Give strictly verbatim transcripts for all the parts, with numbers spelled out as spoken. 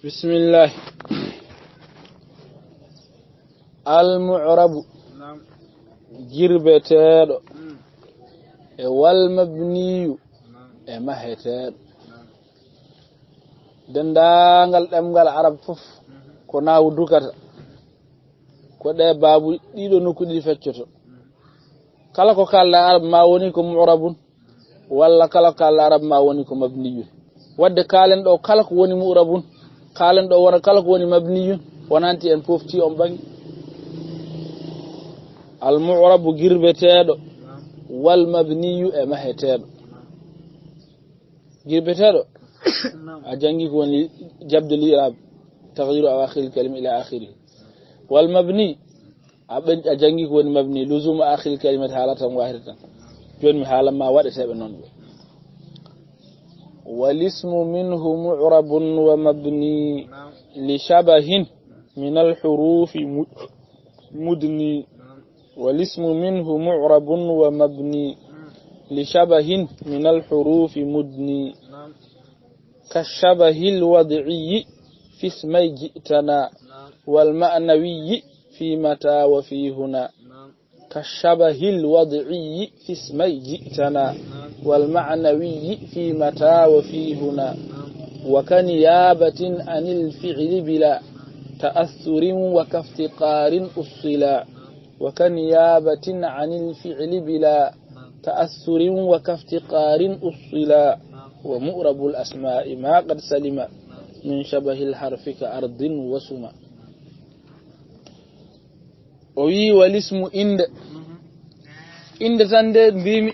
Bismillah. Al mu'rabu, girbeteeɗo, e wal mabniyu, e maheteeɗo. Denndaangal ɗemngal arab fof ko naawu dukata, ko ɗe baabu ɗiɗo nokku ɗiɗi feccoto. Kala ko kaalɗa arab ma woni ko mu'rabun, walla kala ko kaalɗa arab ma woni ko mabniyun. Wadde kaalen ɗo kala ko woni mu'rabun, kaalen ɗo wona kala ko woni mabniyun, wonanti en pofti on bannge. Al mu'rabu girbeteeɗo, wal mabniyu e maheteeɗo. Girbeteeɗo, a janngi ko woni jabde li'iraab, taghyiru awakhiril kalima ila akhirih. Wal mabni, a ɓen-, a janngi ko woni mabni, luzumu akhiril kalimati haalatan wahidatan. Jooni mi haalan ma waɗeteeɓe non ɓe. Wal ismu minhu mu'rabun wa mabni li shabahin min al hurufi mud-, mudni. والاسم منه معرب ومبني لشبه من الحروف مدني. كالشبه الوضعي في اسمي جئتنا، والمعنوي في متى وفي هنا. كالشبه الوضعي في اسمي جئتنا، والمعنوي في متى وفي هنا. وكنيابة عن الفعل بلا تأثر وكافتقار أصلا. وكنيابة عن الفعل بلا تأثر وكافتقار أصلا. ومعرب الأسماء ما قد سلم من شبه الحرف كأرض وسما. O wii, wal ismu innde. Innde tan nde mbiimi,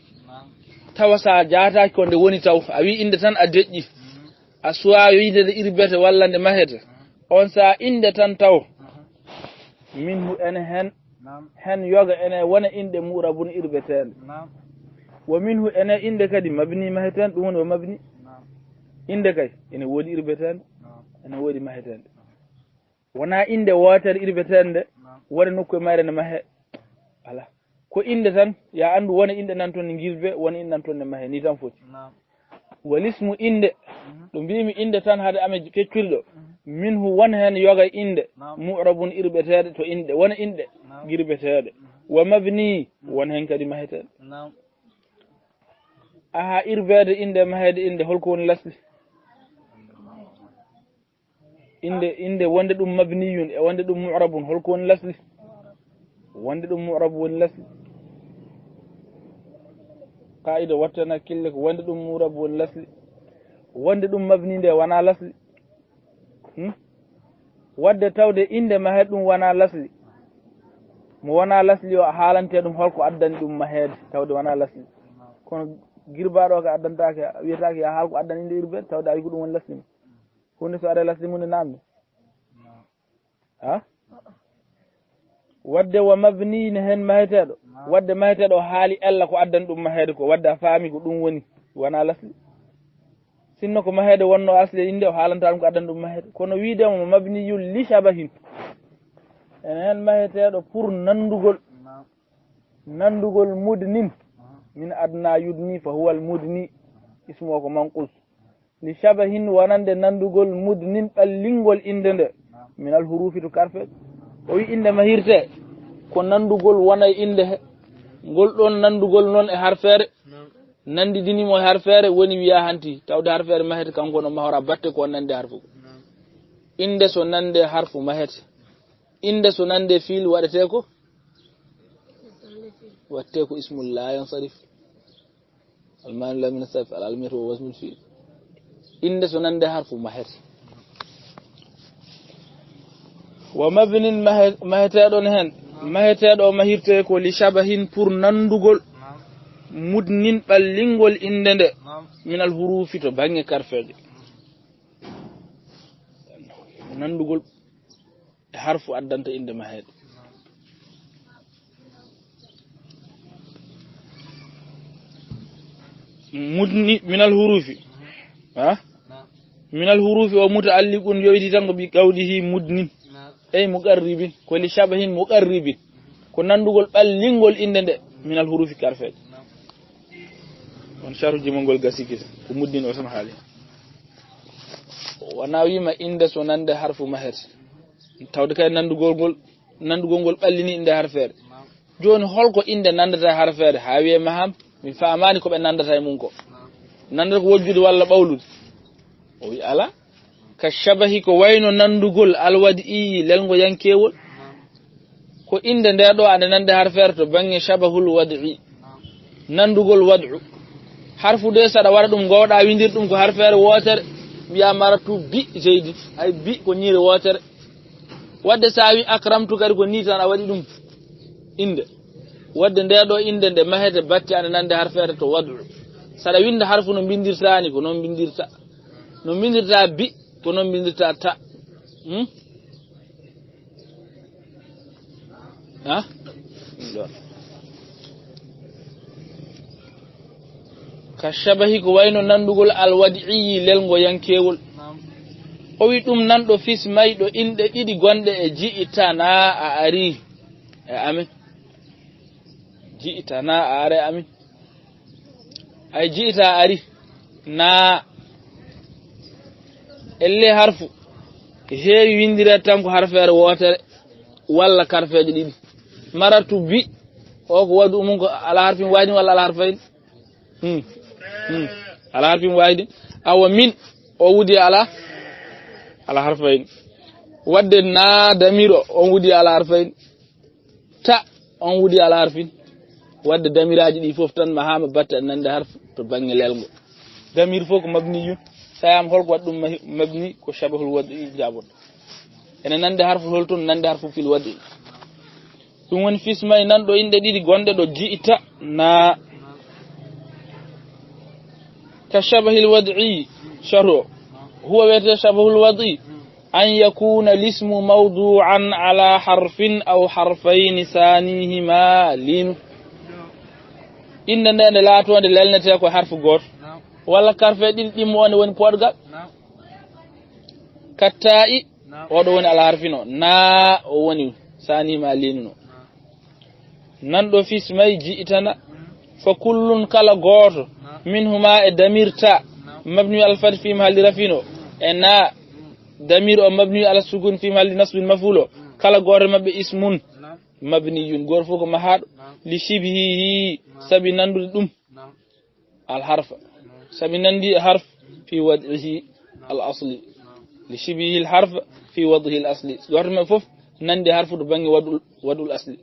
tawa so a jaataaki ko nde woni taw. A wii innde tan a deƴƴi. A suwaa wiide nde irbete walla nde mahete. On saa innde tan taw. Minhu ene heen, heen yoga ene wona innde mu'rabun irbeteende. Naam. Wa minhu ene innde kadi mabni maheteende, ɗum woni wa mabni. Naam. Innde kay, ene woodi irbeteende, naam, ene woodi maheteende. Wonaa innde wootere irbeteende, naam, wona nokku e mayre ne mahe. Alaa. Ko innde tan, ya anndu wona innde nan toon ne ngirbe, wona innde nan toon ne mahe, ni tan foti. Naam. Wal ismu innde, mhm, ɗo mbiimi innde tan hade amen keccuri ɗo. Mhm. Minhu won heen yoga innde, naam, mu'rabun irbeteede to innde, wona innde, naam, girbeteede. Mhm. Wa mabni, mhm, won heen kadi maheteede. Naam. Aha, irbeede innde, maheede innde, holko woni lasli? Innde, innde wonde ɗum mabniyun e wonde ɗum mu'rabun, holko woni lasli? Wonde ɗum mu'rab woni lasli. Qaa'ida wattana hakkille ko wonde ɗum mu'rab woni lasli. Wonde ɗum mabni nde wona lasli. Hmm? Wadde tawde innde maheede ɗum wona lasli. Mo wona lasli o a haalante ɗum holko addani ɗum maheede, tawde wona lasli. Kono girbaaɗo o ko addantaake, wiyetaake ya haal ko addani innde irbe, tawde a wi ko ɗum woni lasli. Huunde so ari lasli mum ne namni. Ha? Wadde wa mabni ne heen maheteeɗo. Wadde maheteeɗo o haali ella ko addani ɗum maheede ko. Wadde a faami ko ɗum woni. Wona lasli. Sinno ko maheede wonno asli e innde, o haalanta ɗum ko addani ɗum maheede. Kono wiide mo mabniyun li shabahin. Ene heen maheteeɗo pour nanndugol. Nanndugol mudnin. Min adna yudni fa huwal mudni. Ismu o ko manqus. Li shabahin wonande nanndugol mudnin ɓallingol innde nde. Min al hurufi to karfe. O wi innde mahirte ko nanndugol wona e innde he. Ngol ɗon nanndugol noon e harfeere. Nanndidini mo e harfeere woni wiya hanti. Tawde harfeere mahete kanko no mahora batte ko nandi harfu. Innde so nande harfu mahete. Innde so nande fiil waɗete ko? Waɗete ko ismul la yansarif. Almani lamina sarif al almiyatu wa wasmul fiil. Innde so nande harfu mahete. Wa mabnin mahe-, maheteeɗo ne heen. Maheteeɗo o mahirte ko li shabahin pour nanndugol. Mudnin ɓallingol innde nde. Min al hurufi to baŋnge karfeeje. Nanndugol e harfu addanta innde maheede. Mudni min al hurufi. Ha? Min al hurufi o muta'alliqun yowiti tan ko bi qawlihi mudnin. Ey muqarribin. Ko li shabahin muqarribin. Ko nanndugol ɓallingol innde nde. Min al hurufi karfeeje. On sharhu jimol ngol gasi kisa. Ko mudnin o tan haali. Wona wiima innde so nande harfu mahete. Tawde kay nanndugol ngol, nanndugol ngol ɓallini innde harfeere. Jooni holko innde nanndata e harfeere? Haa wiyee maham, mi faamaani ko ɓe nanndata e mum ko. Nanndata ko wojjude walla ɓawlude? O wi alaa. Ka shabahi ko wayno nanndugol alwad'i lelngoyankeewol. Ko innde nde ɗo ande nande harfeere to bannge shabahul wad'i. Nanndugol wad'u. Harfu de saɗa waɗa ɗum ngooɗa windir ɗum ko harfeere wootere. Mbiya maratu bi zeydi. Hay bi ko ñiire wootere. Wadde sa wi akramtu kadi ko ni tan a waɗi ɗum innde. Wadde nde ɗo innde nde mahete batte ande nande harfeere to wad'u. Saɗa winnda harfu no mbindirta ni ko noon mbindirta. No mbindirta bi ko noon mbindirta ta. Hmm? Ha? Ɗon. Ka shabahi ko wayno nanndugol alwad'i lelngoyankeewol. O wi ɗum nan ɗo fismay ɗo inɗe ɗiɗi gonɗe e ji'itana a ari e amin. Ji'itana a ari e amin. Ay ji'ita a ari. Na. Elle harfu. Heewi winndira tan ko harfeere wootere walla karfeeje ɗiɗi. Maratu bi. O ko waɗu mum ko ala harfin waahidin walla ala harfayn? Hmm. Hmm. Ala harfin waahidin. Awa min. O wudi ala. Ala harfayn. Wadde na damiro. O wudi ala harfayn. Ta, on wudi ala harfin. Wadde damiraaji ɗi fof tan ma haama batte nande harfu to bannge lelngo. Damir fof ko mabniyun. Tawi am holko waɗi ɗum mahi-, mabni? Ko shabahul wad'i jaabon. Ene nande harfu hol toon? Nande harfu fil wad'i. Ɗum woni fismay nan ɗo inɗe ɗiɗi gonɗe ɗo ji'ita na. Ka shabahil wad'i sharhu. Huwa wiyetee shabahul wad'i. An yakuna lismu mawdu'an ala harfin aw harfayni sanihima linu. Innde nde nde laatoonde lelnetee ko harfu gooto. Walla karfe ɗiɗi ɗimmo onde woni poɗgal. Katta'i, oɗo woni ala harfino. Na o woni sanihima linuno. Nan ɗo fismay ji'itana. Fa kullun kala gooto. Minhuma e damir ta. Mabni al fat fi mahalli rafino. E na. Damir o mabni ala sukun fi mahalli nasbin mafulo. Kala gooto maɓɓe ismun. Mabniyun. Gooto fof ko mahaaɗo. Li shibhihi. Sabi nandude ɗum. Al harfa. Sabi nandi e harf fi wad'ihi al asli. Li shibhihi al harf fi wad'ihi al asli. Gooto maɓɓe fof nandi harfu to bannge wad'ul, wad'ul asli.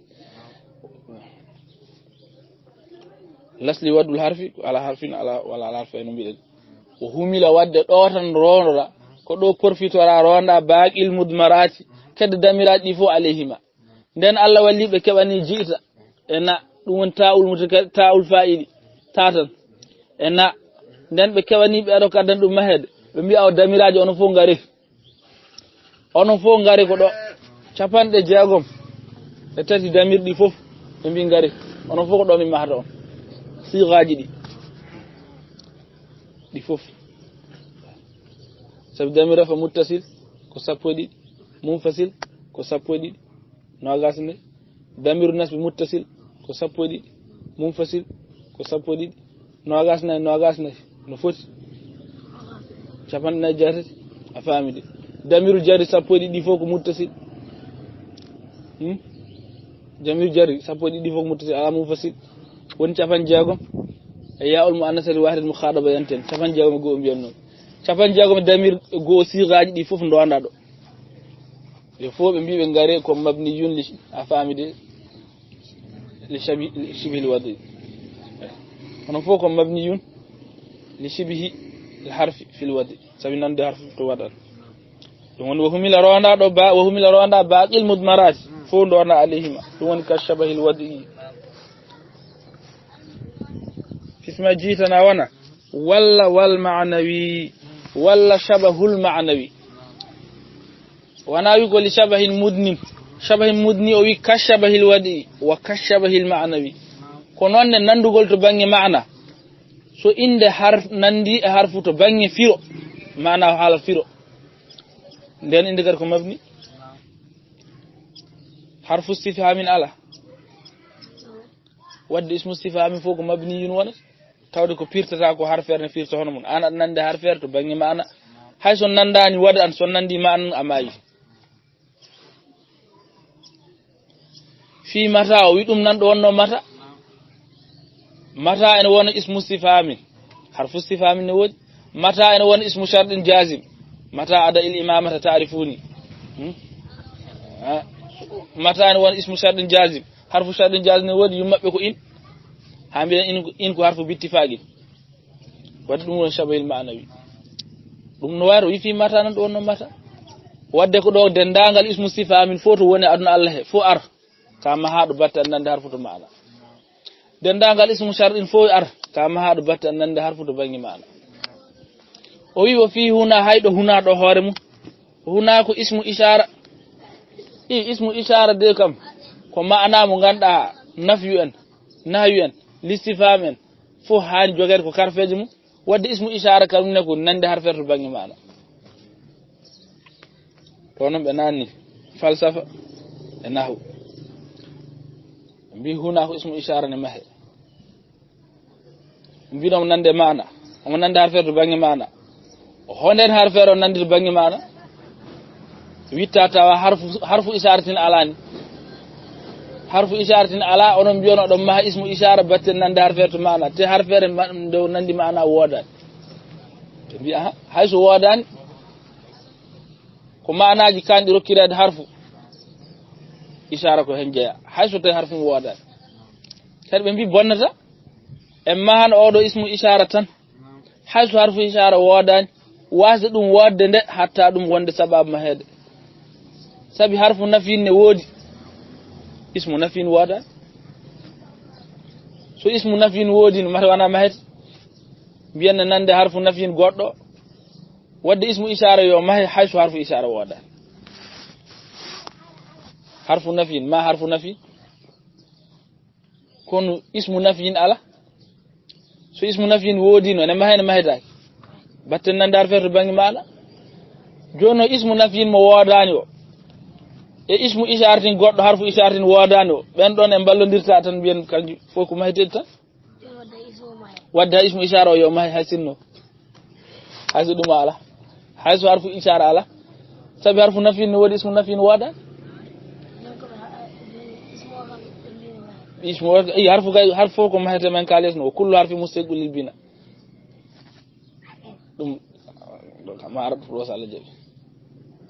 Lasli wad'ul harfi, ala harfin, ala, wala ala harfi no mbiɗen. O humila wadde ɗo tan rondora, ko ɗo porfitora ronda baqil mudmarati, kedde damiraaji ɗi fof alayhima. Nden Allah walli ɓe keɓani ji'ita. E na, ɗum woni ta'ul mutaka-, ta'ul fa'ili. Ta tan. E na, nden ɓe keɓani ɓe ɗo kaddan ɗum mahede. Ɓe mbi'a o damiraaji ono fof ngare. Onon fof ngare ko ɗo. Capanɗe jeegom e tati damirɗi fof. Ɓe mbi ngare. Onon fof ko ɗo min mahata on. Siigaaji ɗi. Ɗi fof. Sabi damir rafa muttasil ko sappo e ɗiɗi. Munfasil ko sappo e ɗiɗi. Nogas ne. Damiru nasbi muttasil ko sappo e ɗiɗi. Munfasil ko sappo e ɗiɗi. Nogas nayi, nogas nayi. No foti? Capanɗe nayi jeetati. A faami de. Damiru jari sappo e ɗiɗi fof ko muttasil. Hmm? Damiru jari sappo e ɗiɗi fof ko muttasil. Ala munfasil. Woni capanɗe jeegom. E ya'ul mu'annasatil wahidil mukhadaba yanten. Capanɗe jeegom e goo mbiyan noon. Capanɗe jeegom e damir goo siigaaji ɗi fof ndonda ɗo. Ɓe fof ɓe mbi ɓe ngare ko mabniyun li, a faami de, li shabi-, li shibhil wadi. Hono fof ko mabniyun li shibhi al harfi fil wadi. Sabi nande harfu to waɗan. Ɗum woni wo humila ronda ɗo ba, wo humila ronda baqil mudmarati. Fof ndonda alayhima. Ɗum woni ka shabahil wadi. Fisma jiitana wona. Walla wal ma'nawi. Walla shabahul ma'nawi. Wona wi ko li shabahil mudni. Shabahil mudni o wi ka shabahil wadi wa ka shabahil ma'nawi. Ko noon ne nandugol to bannge ma'na. So innde harf nandi e harfu to bannge firo. Ma'na o haala firo. Nden innde kadi ko mabni. Harfu istifhamin ala. Wadde ismu istifhamin fof ko mabniyun wonata. Tawde ko pirtata ko harfeere ne firta hono mum. An aɗa nande harfeere to bannge ma'na. Hay so nanndaani wada an, so nanndi ma an a maayi. Fii mata o wi ɗum nan ɗo wonno mata. Mata ene wona ismu sifaamin. Harfu sifaamin ne woodi. Mata ene wona ismu sharɗin jazim. Mata ada il imamata taarifuni. Hmm? Ah, mata ene wona ismu sharɗin jazim. Harfu sharɗin jazim ne woodi, yummaɓɓe ko in. Haa mbiyen in, in ko harfu bittifaaqin. Wadde ɗum woni shabahil maanawi. Ɗum no wayro wi fii mata nan ɗo wonno mata. Wadde ko ɗo denndaangal ismu sifa amin fof to woni aduna Allah he, fof ar. Ka mahaaɗo batte an nande harfu to maana. Denndaangal ismu sharɗin fof ar. Ka mahaaɗo batte an nande harfu to bannge maana. O wi o fii huna, hay ɗo huna ɗo hoore mum. Huna ko ismu ishaara. I ismu ishaara de kam. Ko maana mo ngannduɗaa nafyu en, nahyu en, listifham en. Fof haani jogeede ko karfeeji mum. Wadde ismu ishaara kam ne ko nande harfeere to bannge maana. To noon ɓe naanni falsafa e nahwu. Ɓe mbii huna ko ismu ishaara ne mahe. Mbiɗo omo nande maana. Omo nande harfeere to bannge maana. Honden harfeere o nande to bannge maana. Witta tawa harfu, harfu ishaaratin alani. Harfu ishaaratin ala, onon mbiyono ɗon maha ismu ishaara batten nande harfeere to maana. Te harfeere ma-, nde o nandi maana woodaani. Ɓe mbiya, aha, hay so woodaani, ko maanaaji kanɗi rokkireede harfu ishaara ko hen jeya. Hay so tawi harfu mo woodaani. Kadi ɓe mbi bonnata, en mahan oɗo ismu ishaara tan. Hay so harfu ishaara woodaani, waasde ɗum woodde nde, hatta ɗum wonde sababu maheede. Sabi harfu nafiin ne woodi, ismu nafiin woodaani. So ismu nafiin woodi, no mata wona mahete. Mbiyen ne nande harfu nafiin goɗɗo. Wadde ismu ishaara yo mahe, hay so harfu ishaara woodaani. Harfu nafiin, ma harfu nafiin. Kono ismu nafiin ala. So ismu nafiin woodino, ene mahe, ene mahetaake. Batten nande harfeere to bannge maana. Jooni o ismu nafiin mo woodaani o. E ismu ishaaratin goɗɗo harfu ishaaratin woodaani o. Ɓen ɗon en mballondirta tan mbiyen kanjum fof ko maheteeɗi tan. Wadde hay ismu ishaara o yo mahe hay sinno. Hay so ɗum ala. Hay so harfu ishaara ala. Sabi harfu nafiin ne woodi, ismu nafiin wooda. Ismu o, i harfu gay, harfu fof ko mahete men kaalis no. Kullu harfi mustaqillin bina. Ɗum, ɗo kam ma arab ɗo so Allah jaɓi.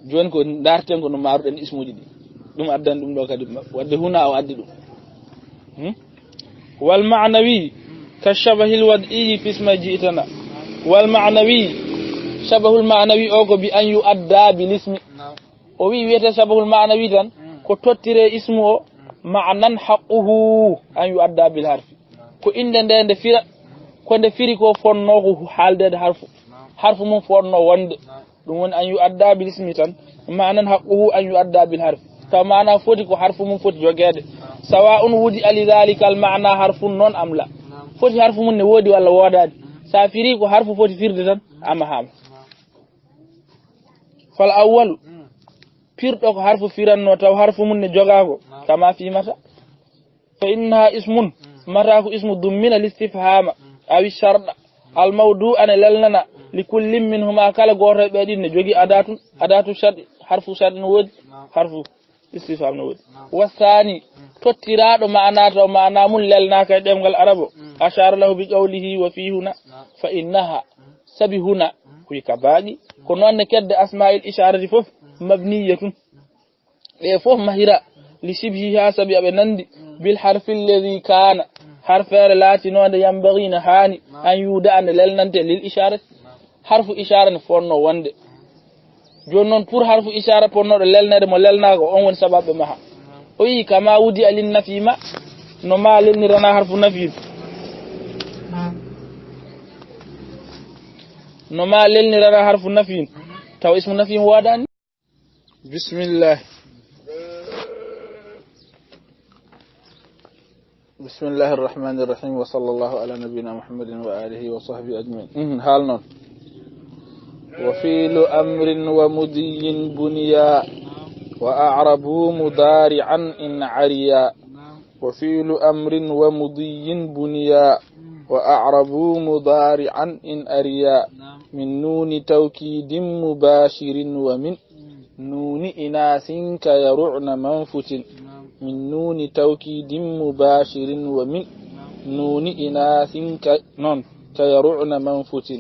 Jooni ko ndarten ko no maruɗen ismuuji ɗi. Ɗum addani ɗum ɗo kadi wadde huna o addi ɗum. Hmm? Wal ma'nawi ka shabahil wad'i fi isma ji'tana. Wal ma'nawi, shabahul ma'nawi o ko bi an yu'adda bil ismi. O wi wiyete shabahul ma'nawi tan, ko tottire ismu o, ma'nan haqquhu an yu'adda bil harfi. Ko innde nde nde fira, ko nde firi ko fonno ko haaldeede harfu. Harfu mum fonno wonde. Ɗum woni an yu'adda bil ismi tan, ma'nan haqquhu an yu'adda bil harfi. Taw maana foti ko harfu mum foti jogeede. Sawa'un wudi'a li dhalikal ma'na harfun non am la. Foti harfu mum ne woodi walla woodaani. Sa firi ko harfu foti firde tan, a mahaama. Fal awwalu, pirɗo ko harfu firanno taw harfu mum ne jogaako, kama fi mata. Fa innaha ismun, mata ko ismu dummina listifhama, awi sharɗa. Al mawdu ane lelnana, li kullin minhuma kala gooto e ɓe ɗin ne jogi adatun, adatu sharɗi, harfu sharɗi no woodi, harfu istifham no woodi. Wa thani, tottiraaɗo maana taw maana mum lelnaaka e ɗemngal arabo, ashara lahu bi qawlihi wa fi huna, fa innaha, sabi huna, huwa ka baaqi, ko noon ne kedde asma'il isharati fof, mabniyatun. Ɗe fof mahira, li shibhiha sabi aɓe nandi, bil harfi alladhi kana, harfeere laatinoonde yambaghi na haani, an yuda ande lelnante lil isharati. Harfu ishara ne fonno wonde. Jooni noon pour harfu ishara ponnoɗo lelneede mo lelnaaka on woni sababu ɓe maha. O yi kama wudi alin nafi ma, no ma lelnirana harfu nafi. No ma lelnirana harfu nafi. Taw ismu nafi woodaani. Bismillah. بسم الله الرحمن الرحيم، وصلى الله على نبينا محمد وآله وصحبه أجمعين. Mhm, haal noon. وفعل أمر ومضي بنيا، وأعربوا مضارعا إن عريا. وفعل أمر ومضي بنيا، وأعربوا مضارعا إن عريا. من نون توكيد مباشر ومن نون إناث كيرعن منفت. من نون توكيد مباشر ومن نون إناث ك-، نون، كيرعن منفت.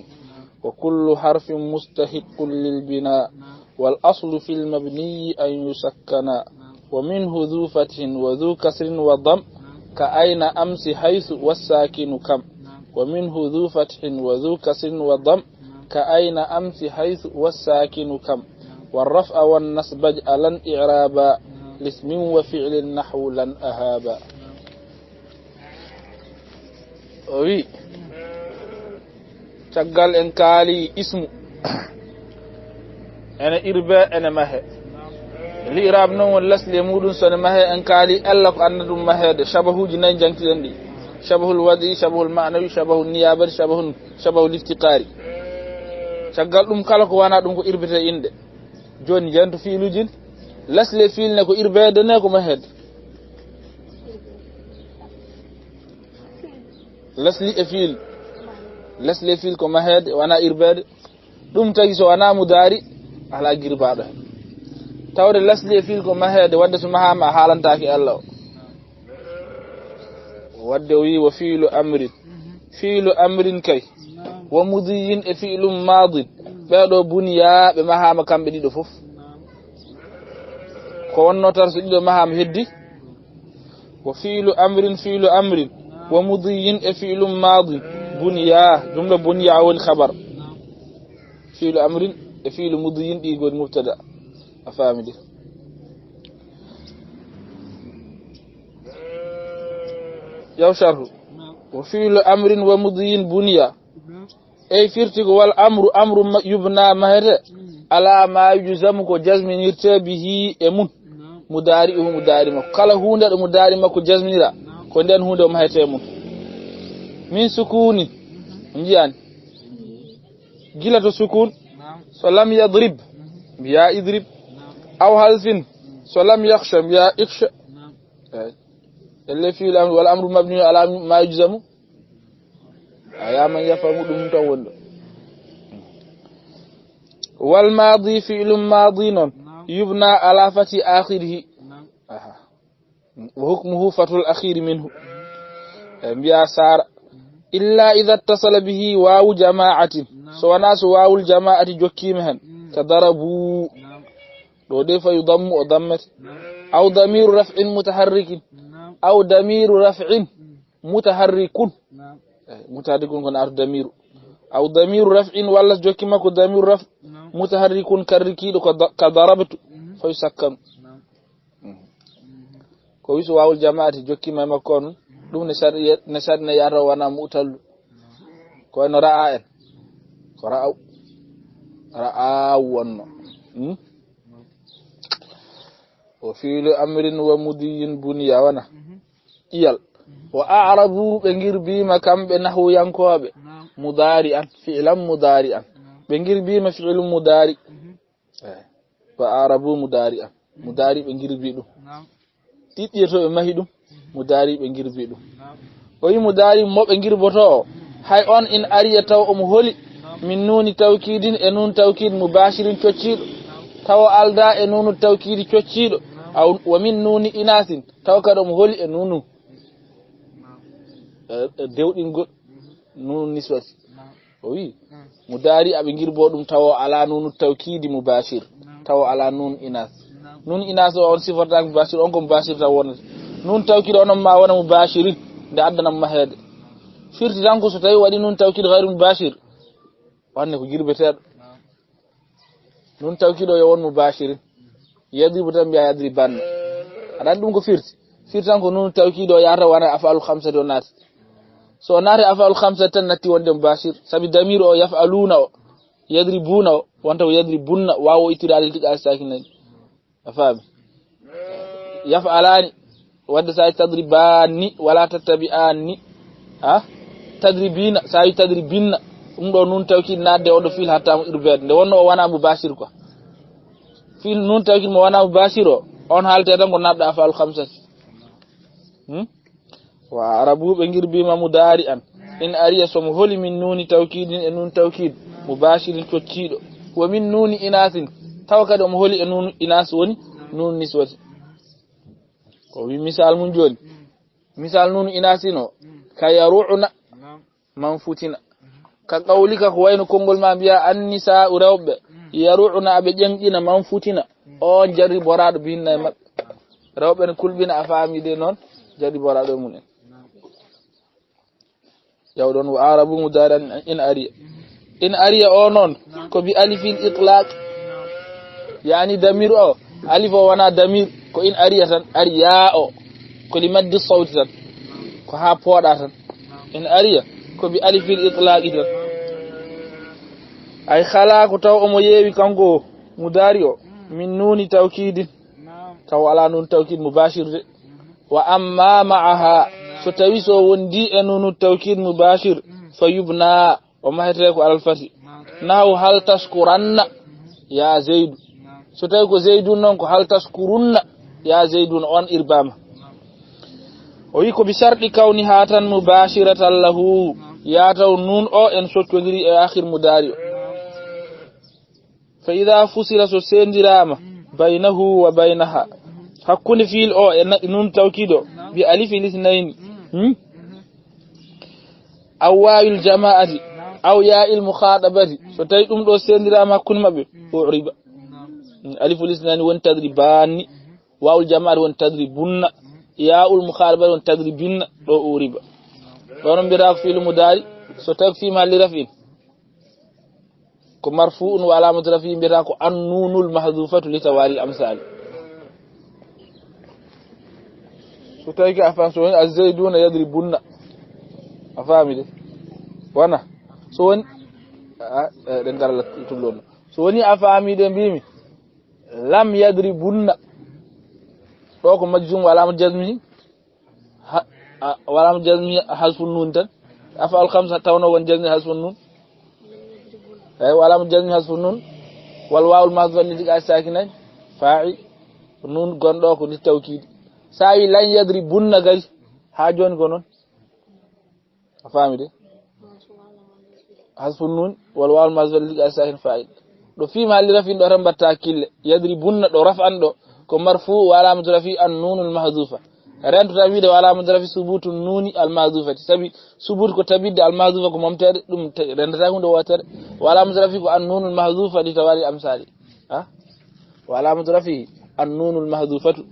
وكل حرف مستحق للبناء، والأصل في المبني أن يسكن، ومنه ذو فتح وذو كسر وضم، كأين أمس حيث والساكن كم، ومنه ذو فتح وذو كسر وضم، كأين أمس حيث والساكن كم، والرفع والنصب اجعلا إعرابا، لاسم وفعل نحو لن أهابا. O wi, caggal en kaali ismu, ene irbe, ene mahe. Li'irab noon woni lasli e muɗum, so ne mahe, en kaali ella ko annda ɗum maheede. Shabahuuji nayi jangtiɗen ɗi. Shabahul wadi, shabahul ma'nawi, shabahul niyabati, shabahul, shabahul iftiqari. Caggal ɗum kala ko wana ɗum ko irbete innde. Jooni, jento fiiluuji ne. Lasli e fiil ne ko irbeede ne ko maheede. Lasli e fiil. Lasli e fiil ko maheede, wana irbeede. Ɗum tagi so wana mudaari, ala girbaaɗo hen. Tawde lasli e fiil ko maheede, wadde so mahaama a haalantaake Allah o. Wadde o wi wa fiilu amrin. Fiilu amrin kay. Wa mudiyin e fiilum maadin. Ɓeeɗo buniya, ɓe mahaama kamɓe ɗiɗo fof. Ko wonno tan so ɗiɗo mahaama heddi. Wa fiilu amrin, fiilu amrin. Wa mudiyin e fiilum maadin. Buniya, jumla buniya woni khabar. Fiilu amrin e fiilu mudiyin ɗi goni mubtada. A faami de. Yaw sharhu. Wa fiilu amrin wa mudiyin buniya. Ey firti ko wal amru, amru ma-, yubna mahete. Ala ma yujzamu ko jazminirte bihi e mun. Mudaari uhu mudaari makko. Kala huunde ɗo mudaari makko jazminira. Ko nden huunde o mahete e mun. Min sukuni. Njiyani. Gila to sukun. So lam yadrib. Mbiya idrib. Aw halfin. So lam yakhsha mbiya ikhsha. Eyi. Elle fiil amru, wal amru mabni ala ma yujzamu. Aya man yafamu ɗum tan woni ɗo. Wal maadi fiilum maadi noon. Yubna ala fati akhirihi. Aha. Wa hukmuhu fatul akhiri minhu. E mbiya sara. Illa idha ittasala bihi wawu jama'atin. So wana so wawul jama'ati jokkima hen. Ka darabu. Ɗo de fa yudammu o dammete. Aw damiru raf'in mutaharrikin. Aw damiru raf'in mutaharrikun. Eh, mutaharrikun ko naatu damiru. Aw damiru raf'in walla jokki makko damiru raf mutaharrikun karrikiɗo ko da-, ka darabtu. Fa yusakkanu. Mm. Ko wisu wawul jama'ati jokkima e makko on, ɗum ne sar-, ne sarɗina yata o wana mu'tallu. Ko wayno ra'a en. Ko ra'aw. Ra'aw wonno. Hmm? O fiilu amrin wa mudiyin buniya wana. Iyal. Wa a'rabu ɓe ngirbima kamɓe nahwu yankooɓe. Mudaari an, fi'lan mudaari an. Ɓe ngirbima fi'lu mudaari. Eh, wa arabu mudaari an. Mudaari ɓe ngirbi ɗum. Naam. Ɗiɗɗi to ɓe mahi ɗum, mudaari ɓe ngirbi ɗum. Naam. O wi mudaari mo ɓe ngirboto o. Hay on in ariya taw omo holi. Naam. Min nuuni tawkiidin e nuun tawkiid mubaashirin cocciiɗo. Naam. Taw o alda e nuunu tawkiidi cocciiɗo. Naam. Aw wa min nuuni inaasin. Taw kadi omo holi e nuunu. Naam. Eh, eh, dewɗingol. Nuunu niswati. Naam. O wi, mm, mudaari aɓe ngirbo ɗum tawo ala nunu tawkiidi mubashir, naam, tawo ala nun inas. Naam. Nun inas o on sifortaaki mubashir, on ko mubashir taw wonata. Nun tawkiidi on on ma wona mubashirin, nde addanam maheede. Firti tan ko so tawi waɗi nun tawkiidi gayru mubashir, wanne ko girbeteeɗo. Naam. Nun tawkiiɗo yo won mubashirin. Yadribu tan mbiya yadribanna. Aɗa anndi ɗum ko firti? Firti tan ko nun tawkiiɗo yahata wona af'alu khamsati o naati. So o naati af'alu khamsati tan natti wonde mubashir. Sabi damiru o yaf'aluna o, yadribuna o, wonta ko yadribunna, waawo ittude alal tiga alal sakinani. A faami? Yaf'alani. Wadde so a tadribanni, wala tattabi'anni. Ha? Tadribina, so a tadribinna. Ɗum ɗo nun tawkiid naatde on ɗo fiil hatta mo irbeede. Nde wonno o wana mubashir quoi. Fiil nun tawkiid mo wana mubashir o, on haalte tan ko naatɗo af'alu khamsati. Hmm? Wa arabu ɓe ngirbiima mudaari an. In ariya somo holi min nuuni tawkiidin e nun tawkiid. Mubashirin cocciiɗo. Wa min nuuni inaasin, tawa kadi omo holi e nuunu inaas woni nuunu niswati. Ko wi misal mum jooni. Misal nuunu inaasin o, ka yaru'na, man futina. Ka qawlika ko wayno konngol ma mbiya, annisaa'u rewɓe, yaru'na aɓe ƴenƴina, man futina. On jarriboraaɗo bihinna e maɓɓe. Rewɓe ne kulɓina a faami de noon, jarriboraaɗo e mum en. Yawɗon wa arabu mudaari in ariya. In ariya o noon, ko bi alifil itlaq. Yani damir o, alif o wona damir, ko in ariya tan, ariya o. Ko li maddi sawti tan. Ko haa pooɗa tan. In ariya, ko bi alifil itlaqi tan. Ay khala ko taw omo yeewi kanko mudaari o, min nuuni tawkiidin. Taw alaa nuun tawkiid mubashir de. Wa amma ma'aha, so tawi so wondi e nuunu tawkiid mubashir, fa yubna, o mahetee ko alal fati. Nahu hal tashkuranna, ya Zaydu. So tawi ko Zaydun noon ko hal tashkurunna, ya Zaydun, on irbama. O wi ko bi sharti kawniha tan mubashiratan lahu, ya taw nuun o en soccondiri e akhir mudaari o. Fa idha fusila, so sendiraama, baynahu wa baynaha, hakkunde fiil o e na-, nun tawkiido, bi alifil isnayni, hmm? Aw waawil jamaa'ati, aw yaa'il mukhatabati, so tawi ɗum ɗo sendiraama hakkunde maɓɓe, uriba. Aliful isnayni woni tadribaani, waawul jamaa'ati woni tadribunna, yaa'ul mukhatabati woni tadribinna, ɗo uriba. Ɗo noon mbiyata ko fiilu mudaari, so tawi ko fii mahalli raf'in. Ko marfu'un wa alamatu rafi mbiyata ko annunul mahdhufatu li tawali al-amsali. So tawi ko a faami, so woni az-zayduna yadribunna. A faami de? Wona. So woni, a, e, ɗen ngara la-, tullono. So woni a faami de mbimi, lam yadribunna. Ɗo ko majzum wa alamatu jazmihi. Ha, a, wala mo jazmi hasfun nun tan. Af'al khamsa tawno won jazmi hasfun nun. Eyi, wala mo jazmi hasfun nun. Wal wawul mahdhuf lil iltiqa'i sakinayn. Fa'i nun gonɗo ko li tawkidi. Sa wi lan yadribunna gari. Ha joni ko non. A faami de? Hasfun nun, wal wawul mahdhuf lil iltiqa'i sakin fa'il. Ɗo fi mahalli raf'in ɗo tan mbatta hakkille. Yadribunna ɗo raf'an ɗo. Ko marfu wa alamatu rafi an nunul mahdhufa. Rento tan wiide wa alamatu rafi subutu nuni al mahdhufati. Sabi subut ko tabidde al mahdhufa ko momteede, ɗum te-, rentata hunde wootere. Wa alamatu rafi ko an nunul mahdhufa li tawali amsali. Ha? Wa alamatu rafi an nunul mahdhufatu.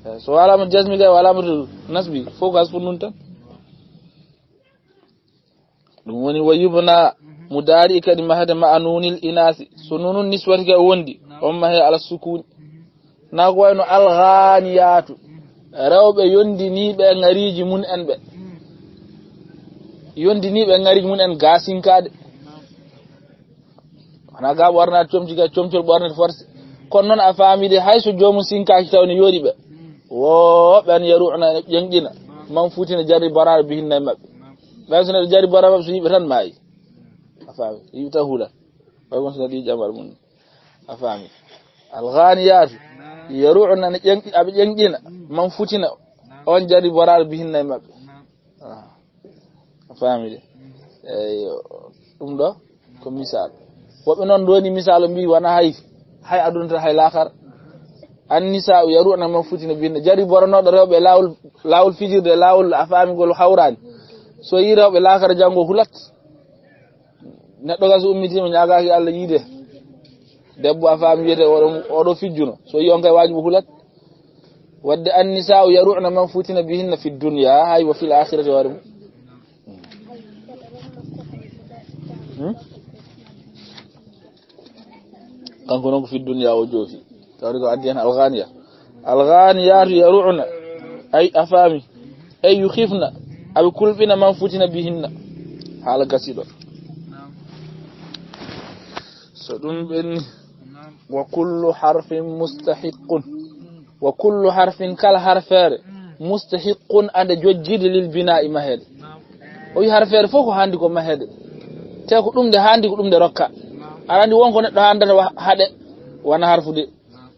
Eh, so wa alamatu jazmi ga wa alamatu nasbi. Fof ko hasfun nun tan. Ɗum woni wa yubna mudaari kadi mahde ma'a nunil inasi. So nunun niswati ga wondi, on mahe ala sukuni. Na ko wayno alghaniyatu. Rewɓe yondiniiɓe e ŋariiji mum en ɓe. Yondiniiɓe e ŋariiji mum en ga sinkaade. Wona ga ɓornaade comci ga, comcol ɓornete forcé. Kono noon a faami de, hay so joomum sinkaaki taw ne yooɗi ɓe. Wo ɓen yaru'na ene ƴeŋƴina. Man futina jarri boraare bihinna e maɓɓe. Ɓen so neɗɗo jarri boraare maɓɓe so yiɓe tan maayi. A faami? Yiɓe tan hulan. Ɓay won so neɗɗo yiɗi ƴamar mum. A faami? Alghaniyatu yaru'na ne ƴeŋ-, aɓe ƴeŋƴina. Man futina on jarri boraare bihinna e maɓɓe. Ah. A faami de? Eyyo. Ɗum ɗo ko misal. Woɓɓe noon ndoni misal o mbi wona hay, hay aduna tan hay laakara. Annisa'u yaru'na man futina bihinna. Jarri boranooɗo rewɓe e laawol, laawol fijirde, laawol a faami ngol hawraani. So yi rewɓe laakara janngo hulat. Neɗɗo gas ummitiima ñaagaaki Allah yiide. Debbo a faami wiyete oɗo, oɗo fijjuno. So yi on kay waajibu hulat. Wadde annisa'u yaru'na man futina bihinna fi dunya, hay wa fil akhirati hoore mum. Hmm? Kanko noon ko fi dunya o joofi. Tawde ko addi hen alghaniya. Alghaniyatu yaru'na. Ay a faami. Ay yukhifna. Aɓe kulɓina man futina bihinna. Haala gasiɗo. So ɗum ɓenni. Wa kullu harfin mustahiqqun. Wa kullu harfin kala harfeere. Mustahiqqun ande jojjide lil bina'i mahede. O wi harfeere fof ko handi ko mahede. Te ko ɗum nde handi ko ɗum nde rokka. Aɗa andi won ko neɗɗo handata wa-, haɗe. Wona harfu de.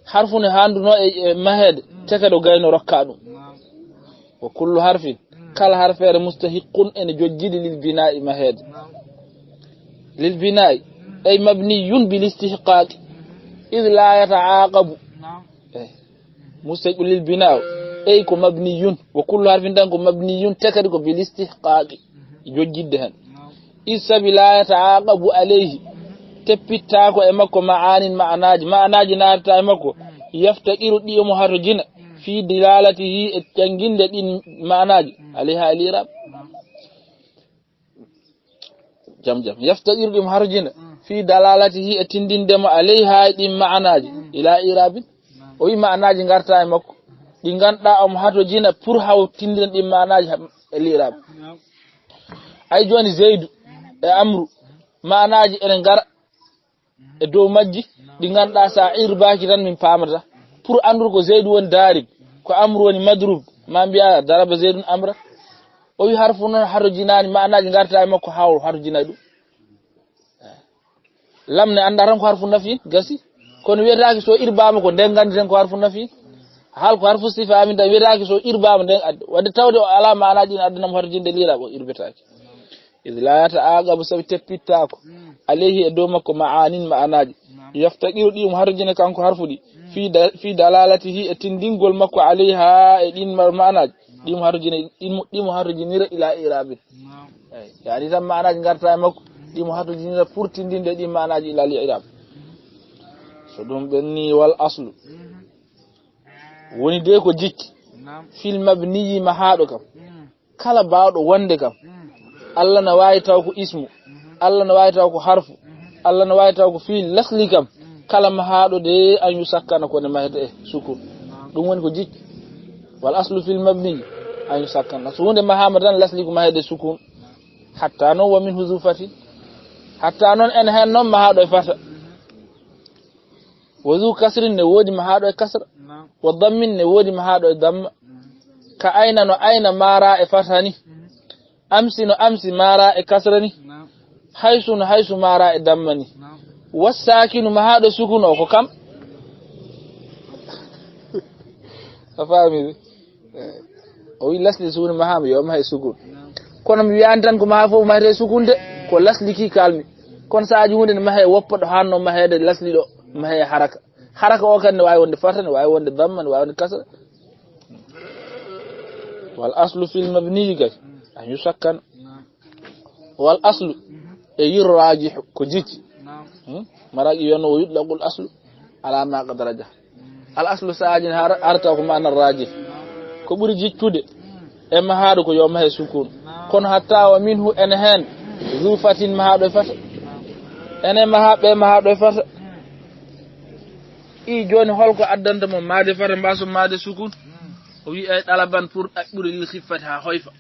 Harfu ne handuno e, e mahede. Te kadi o gayno rokka ɗum. Wa kullu harfin. Kala harfeere mustahiqqun ene jojjide lil bina'i mahede. للبناء، أي مبني بالاستحقاق، إذ لا يتعاقب. إيه. مستحق للبناء، أي كو مبني، وكل حرف تان كو مبني تكري كو بالاستحقاق. Jojjidde hen. إذ sabi لا يتعاقب عليه، teppittaako e makko معان maanaaji. Maanaaji naatata e makko. يفتقر ɗi omo hatojina. في دلالته e jannginde ɗin maanaaji. عليها e li'iraab. Jam jam. يفتقر ɗi omo hatojina. في دلالته e tindinde mo عليها e ɗin maanaaji. إلى إعراب. O wi maanaaji ngarta e makko. Ɗi ngannduɗaa omo hatojina pour haw tindina ɗin maanaaji ha-, e li'iraab. Ay jooni Zeydu e Amru, maanaaji ene ngara e dow majji, ɗi ngannduɗaa sa irbaaki tan min paamata. Pour anndude ko Zeydu woni daarib, ko Amru woni madrub, ma mbiya daraba Zeydun Amra. O wi harfu noon hatojinaani, maanaaji ngarta e makko haw hatojina ɗum. Lam ne annda tan ko harfu nafi, gasi. Kono wiyetaake so irbaama ko nden nganndi ten ko harfu nafi. Hal ko harfu sifa amin tan wiyetaake so irbaama nden adda. Wadde tawde o alaa maanaaji ina addanamo hatojinde li'iraab o irbetaake. إذ لا يتعاقب sabi teppittaako. عليه e dow makko معان maanaaji. يفتقر ɗi omo hatojina kanko harfu ɗi. في د-، في دلالته e tindingol makko عليها e ɗin ma-، maanaaji. Ɗi omo hatojina, ɗi mo, ɗi mo hatojinira إلى إعراب. Eyi, yaani tan maanaaji ngarta e makko, ɗi mo hatojinira pour tindinde ɗi maanaaji إلى الإعراب. So ɗum ɓenni والأصل. Woni de ko jikki. في المبني mahaaɗo kam. Kala baawɗo wonde kam. Allah na waawi taw ko ismu. Allah na waawi taw ko harfu. Allah na waawi taw ko fi'il lasli kam. Kala mahaaɗo de أن يسكن ko ne mahete e sukun. Ɗum woni ko jikki. والأصل في المبني أن يسكن. So huunde mahaama tan lasli ko mahede sukun. حتى noon ومنه ذو فتح. حتى noon ene heen noon mahaaɗo e fata. وذو كسر ne woodi mahaaɗo e kasra. وضم ne woodi mahaaɗo e damma. كأين no أين maara e fata ni. أمس no أمس maara e kasra ni. حيث no حيث maara e damma ni. والساكن mahaaɗo sukun o ko kam. A faami de? O wi lasli sukun mahaama yo mahe sukun. Kono mi wiyaani tan ko maha fof mahete sukun de, ko lasli ki kalmi. Kono saaji huunde ne mahe woppa ɗo hanno mahede lasli ɗo, mahe haraka. Haraka o kan ne waawi wonde fata, ne waawi wonde damma, ne waawi wonde kasra. والأصل في المبني kay أن يسكن. والأصل e الراجح ko jikki. Hmm? Maraaqi wiyatno ويطلق الأصل على ما قد رجح. الأصل saaji ne har-, arta ko maana raajih. Ko ɓuri jikkude e mahaaɗo ko yo mahe sukun. Kono حتى ومنه ene heen ذو فتح mahaaɗo e fata. Ene mahaaɓe mahaaɗo e fata. I jooni holko addanta mo mahde fata mbaaso mahde sukun? O wi ay طلبا pour ɗaɓɓude للخفة haa hoyfa.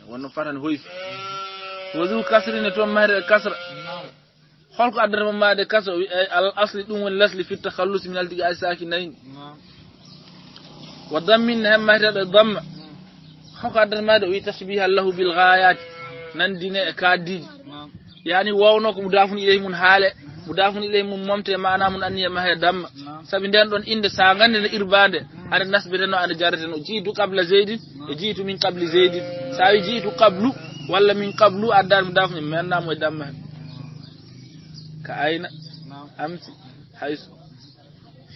Wonno fata ne hoyfi. وذو كسر ne toon mahde e kasra. Holko addata mo mahde kasra? O wi ay الأصل ɗum woni lasli في التخلص من التقاء الساكنين. وضم ne heen maheteeɗo e damma. Holko addata mahde? O wi تشبيها له بالغايات. Nanndine e kaaddiiji. Yaani wowno ko mudaafun ilayhi mun haale, mudaafun ilayhi mun momte maana mun anniya mahe damma. Sabi nden ɗon innde sa nganndi no irbaande, ana nasbeteno, ana jarreteno. جئت قبل زيد, e جئت من قبل زيد. Sa wi جئت قبل, walla من قبل, addaani mudaafun, mi annamo e damma. كأين, أمس, حيث.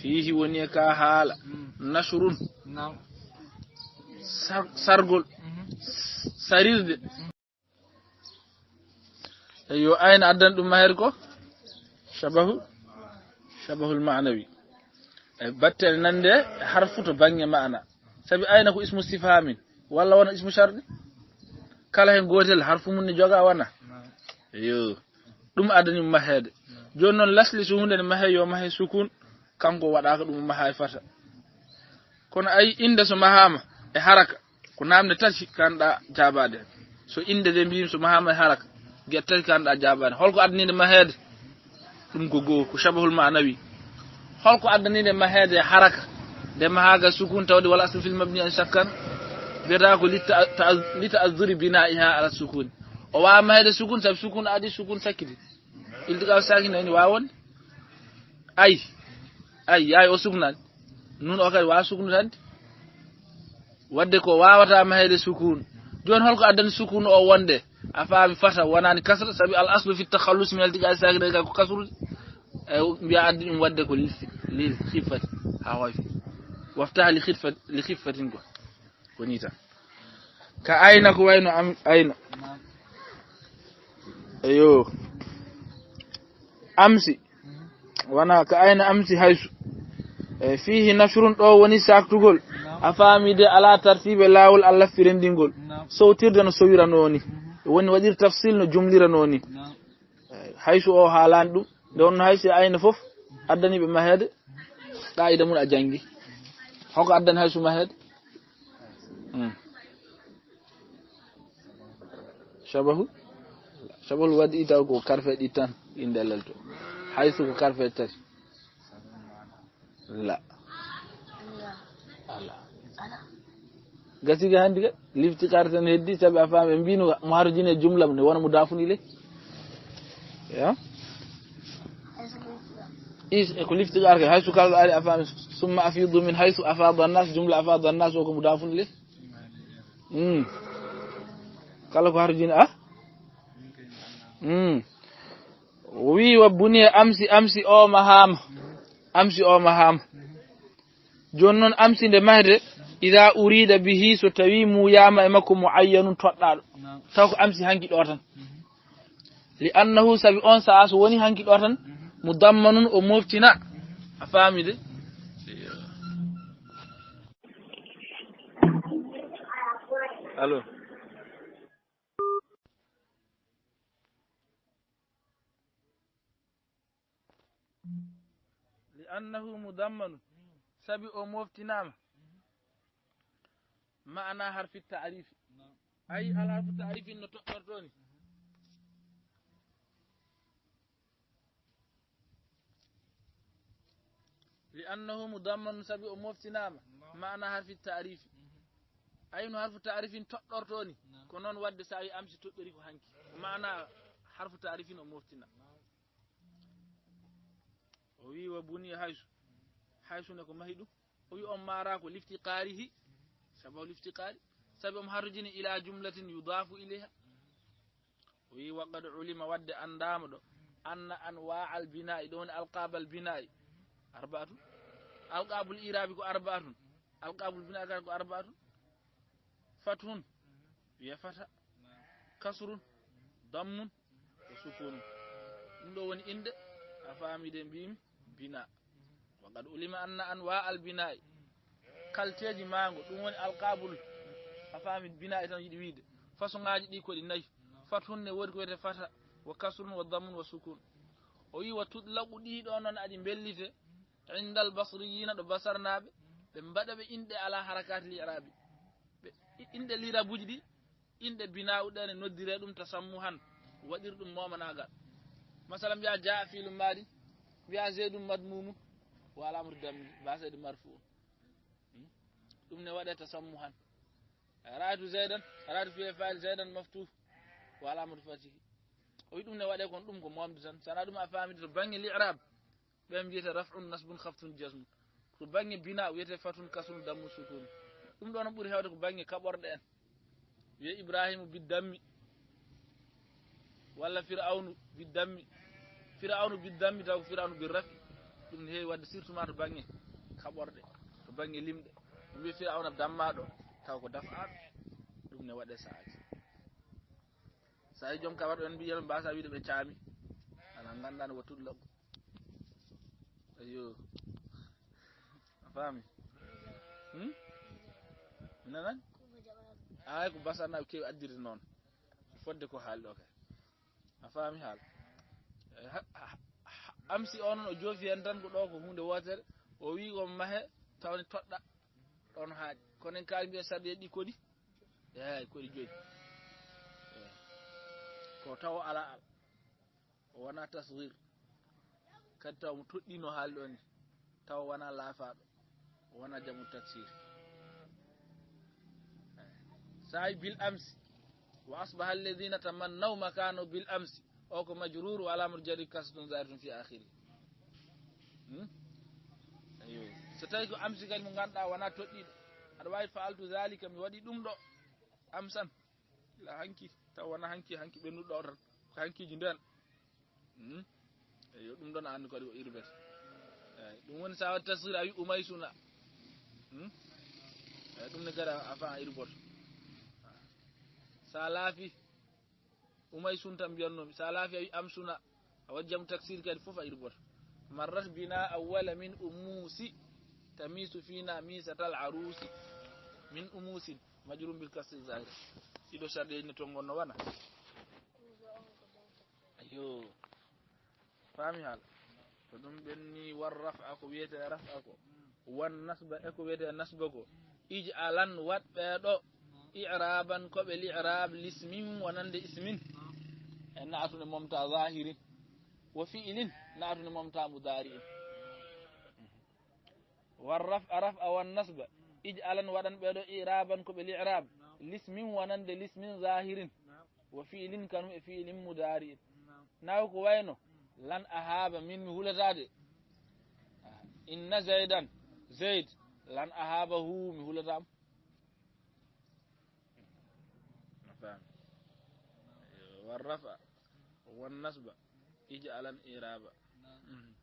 فيه woni e ka haala. نشر. Sar-, sargol. Sarirde. Eyo, ayna addan ɗum maher ko shabahu, shabahul ma'nawi. E battene nande e harfu to bannge ma'ana. Sabi ayna ko ismu sifhamin, walla wona ismu sharɗi? Kala hen gootel harfu mum ne joga wona. Eyo, ɗum addani ɗum maheede. Jooni noon lasli so huunde ne mahee, yo mahee sukun, kanko waɗaaka ɗum, mahaa e fata. Kono ay innde so mahaama e haraka, ko namde tati kanɗa jaabaade. So innde de mbiyimi so mahaama e haraka, geɗe tati kanɗa jaabaade. Holko addani nde maheede? Ɗum ko goo, ko shabahul ma'nawi. Holko addani nde maheede e haraka? Nde mahaaga sukun tawde wal aslu fil mabni an shakkan, mbiyata ko li ta-, ta-, li ta'azzuri bina'iha ala sukun. O waawa maheede sukun, sabu sukun adi, sukun sakkiti. Iltiqaa sakinayni waawa wonde? Ay. Ay, yaay o suknaani. Nun o kadi waawa suknutande. Wadde ko waawata maheede sukun. Jooni holko addani sukun o wonde? A faami fata wonani kasra, sabi al aslu fi takhallus min al tiqa'i sakinayni ka ko kasrude. E mbiya addi ɗum wadde ko lil, lil khiffati, ha hoyfe. Waftaha li khiffati, li khiffatin ko. Ko ni tan. Ka ayna ko wayno am, ayna. Eyo. Amsi. Wana ka ayna amsi haysu. E fihi nashrun, ɗo woni saktugol. A faami de, ala tartibe laawol Allah firendingol. Sowtirde no sowirano ni. Woni waɗir tafsil no jumlirano ni. E, haysu o haalani ɗum. Nde wonno haysu e ayna fof addani ɓe maheede. Qaida mun a jangi. Hoko addani haysu maheede? Hmm. Shabahu? Shabahu waɗi taw ko karfe ɗi tan ɗi ndellelto. Haysu ko karfe tati. La. Ala. Gasi ga hannde ka, liftiqaar tan heddi, sabi a faami, ɓe mbino mo harjine jumla ne wona mudafun ilay. Ya? Is, e ko liftiqaar ka, haysu kala ɗo ari a faami, summa afidu min haysu afada an-nas, jumla afada an-nas o ko mudafun ilay. Hmm. Kala ko harjine, ah? Hmm. O wi wa buniya amsi, amsi o mahama. Amsi o mahama. Jooni noon, amsi nde mahde, ida urida bihi, so tawi muuyama e makko muayyanun toɗɗaaɗo. Naam. Taw ko amsi hanki ɗo tan. Mhm. Li annahu, sabi on sa'a so woni hanki ɗo tan, mhm, mudammanun, o moftina. A faami de? Allo. Li annahu mudammanu, sabi o moftinaama. Maana harfi ta'rifi. Ay, al harfu ta'rifi no toɗɗorto ni. Li annahu mudammanu, sabi o moftinaama. Maana harfi ta'rifi. Ay, no harfu ta'rifin toɗɗorto ni. Ko noon wadde so a wi amsi toɗɗori ko hanki. Maana harfu ta'rifin o moftina. O wi wa buni haysu. Haysu ne ko mahi ɗum. O wi on maara ko liftiqaarihi. Sababu liftiqaari. Sabi on harujini ila jumlatin yudafu ilayha. O wi wa qad ulima, wadde anndaama ɗo. Anna anwa al bina'i, ɗo woni alqabal bina'i. Arba'atun. Alqabul irabi ko arba'atun. Alqabul bina'i kan ko arba'atun. Fathun. Wiya fata. Kasrun. Dammun. Ko sukun. Ɗum ɗo woni innde, a faami de mbimi bina. Wa qad ulima anna anwa al bina'i. Kalteeji maango, ɗum woni alqabul. A faami bina'i tan yiɗi wiide. Façon ngaaji ɗi ko ɗi nayi. Fathun ne woodi ko wiyete fata, wa kasrun, wa dammun, wa sukun. O wi wa tutlaqu, ɗi ɗo noon aɗi mbellite. Indal basriyina, ɗo basarnaaɓe. Ɓe mbaɗa ɓe inɗe ala harakaati li irabi. Ɓe i-, inɗe lirabuji ɗi, inɗe bina'u ɗe ne noddire ɗum tasammuhan, waɗir ɗum momanaagal. Masala, mbiya jaa fi'lu maadi, mbiya zaidun madmumun, wa alamatu dammi, ba zaidun marfu'un. Hmm? Ɗum ne waɗe tasammuhan. Ra'aytu zaidan, ra'aytu fi'il fa'il zaidan maftuh, wa alamatu fathihi. O wi ɗum ne waɗe kon ɗum ko momde tan. Sana ɗum a faamide to bannge li'rab. Ɓe mbiyete raf'un, nasbun, khafdun, jazmun. To bannge bina wiyete fatun, kasrun, dammun, sukun. Ɗum ɗo no ɓuri hewde ko bannge kaɓorɗe en. Wiye Ibrahimu biddammi. Walla Fir'awnu biddammi. Fir'awnu biddammi taw ko Fir'awnu bi rafi. Ɗum ne heewi wadde surtout ma to bannge kaɓorɗe, to bannge limɗe. Ɗum wiye Fir'awna dammaɗo taw ko daf'aɗo. Ɗum ne waɗe saaji. Saaji joom kaɓorɗe en mbiya ɓe mbasa wiide ɓe caami. Ana nganndan wa tutlaqu. Ayo. A faami? Hmm? Nanan? Ay, ko basarnaaɓe keewi addirde noon. Fodde ko haali ɗo kay. A faami haala? Eh, ha-, ha-, ha-, amsi o noon o joofi heen tan ko ɗo ko huunde wootere. O wii on mahe tawani toɗɗa. Ɗoon haaɗi. Kono en kaali mbiya sarɗi ɗi koɗi? Eey, koɗi joyi. Eey. Ko taw alaa alaa. O wona tasghir. Kadi taw mo toɗɗino haali ɗo ni. Taw wona laafaaɗo. O wona jamu taksir. Eey. Saa'i bil amsi. Wa asbaha alladhina tamannaw makanahu bil amsi. O ko majrur wa alamatu jarri kasratun zahiratun fi akhiri. Hmm? Ayo. So tawi ko amsi kadi mo ngannduɗaa wona toɗɗiiɗo. Aɗa waawi fa'altu dhalika, mi waɗi ɗum ɗo. Amsan. Ila hanki, taw wona hanki, hanki ɓennuɗo o tan. Ko hankiji nden. Hmm? Eyo, ɗum ɗon anndi kadi ko irbete. Eyi, ɗum woni sa waɗi tasghir a wi Umaysuna. Hmm? Eyi, ɗum ne kadi a, a fa a irboto. Sa laafi Umaysun tan mbiyannoomi. Sa laafi a wi Amsuna. A waɗi jam taksir kadi fof a irboto. Marrat bina awwala min umusi. Tamisu fina misatal arusi. Min umusin. Majrum bil kasri zahir. Ɗiɗo sarɗe ne ton ngon no wana. Ayo. Faami haala. Ko ɗum ɓenni war raf'a ko wiyetee raf'a ko. Wan nasba e ko wiyetee nasba ko. Ij'alan waɗ ɓee ɗo. I'raban ko ɓe li'rab lismin wonande ismin. E naatune momta zahirin. Wa fi'lin naatune momta mudari'in. War raf'a raf'a wan nasba. Ij'alan waɗan ɓee ɗo i'raban ko ɓe li'rab. Lismin wonande lismin zahirin. Wa fi'lin kanum e fi'lin mudari'in. Naw ko wayno. Lan ahaba min mi hulataade. Inna Zaydan. Zayd. Lan ahaba hu mi hulataam. A faami. War raf'a. Wan nasba. Ij'alan i'raba. Mhm.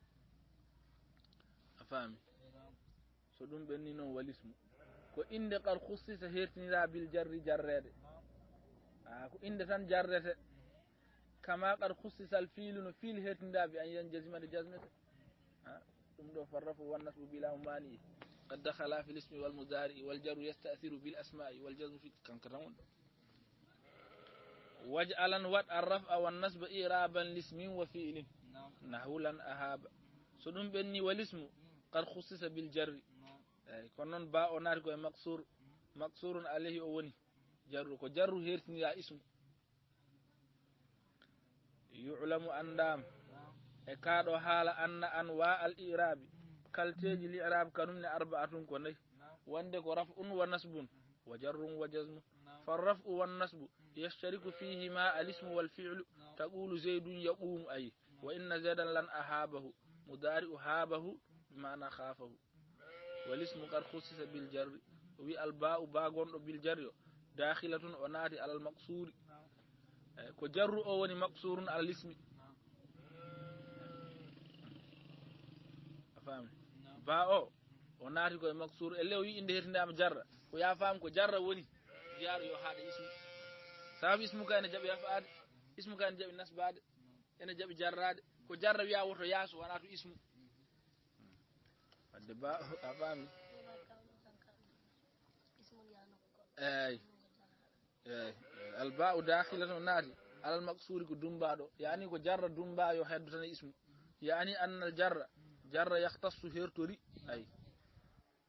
A faami. So ɗum ɓenni noon walismu. Ko innde qad khussisa hertinira bil jarri jarreede. A, ko innde tan jarrete. Kama qad khussisa al fi'lu no fi'l hertinira bi an yanjazima nde jasmete. A, ɗum ɗo farrafu wan nasbu bila mani. Qad dakhala fil ismi wal mudari wal jarru yasta'thiru bil asma'i wal jazmu fi kanka tan wonɗo. Waj'alan waɗ ar raf'a wan nasba i'raban lismin wa fi'lin. Nahu lan ahaba. So ɗum ɓenni walismu qad khussisa bil jarri. Eyi, kono noon ba o naati ko e maqsur. Maqsurun alayhi o woni. Jarru ko jarru hertinira ismu. Yu'lamu anndam. E kaɗo haala anna an wa al i'rabi. Kalteji li'rab kanum ne arba'atun ko nayi. Wonde ko raf'un wa nasbun. Wa jarrun wa jazmun. Fa raf'u wan nasbu. Yashtariku fihima al ismu wal fi'lu. Taqulu zaydun yaqumu ay. Wa inna zaydan lan ahabahu. Mudari'u habahu. Bi ma'na khafahu. Wal ismu qad khussisa bil jarri. O wi al ba'u ba gonɗo bil jarri o. Dakhilatun o naati alal maqsuri. Eyi, ko jarru o woni maqsurun alal ismi. A faami? Ba o, o naati ko e maqsur. E lew wi innde hertindaama jarra. Ko ya faam ko jarra woni. Jiyaaɗo yo haɗa ismu. Sababu ismu ka ene jaɓi rafaade. Ismu ka ene jaɓi nasbaade. Ene jaɓi jarraade. Ko jarra wiya woto yaaso wona to ismu. Wadde ba a faami. Eyi. Eyi. Al ba'u dakhilatun naati. Alal maqsuri ko dumbaɗo. Yani ko jarra dumba yo heddo tan e ismu. Yani annal jarra. Jarra yakhtassu hertori. Ay.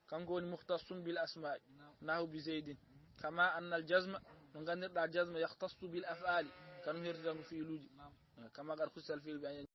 Kanko woni mukhtassun bil asma'i. Nahu bi zaydin. Kama annal jazma. No gandirɗa jazma yakhtassu bil af'ali. Kanum hertori tan ko fi'luji. Kama qad khussal fi'lu bi an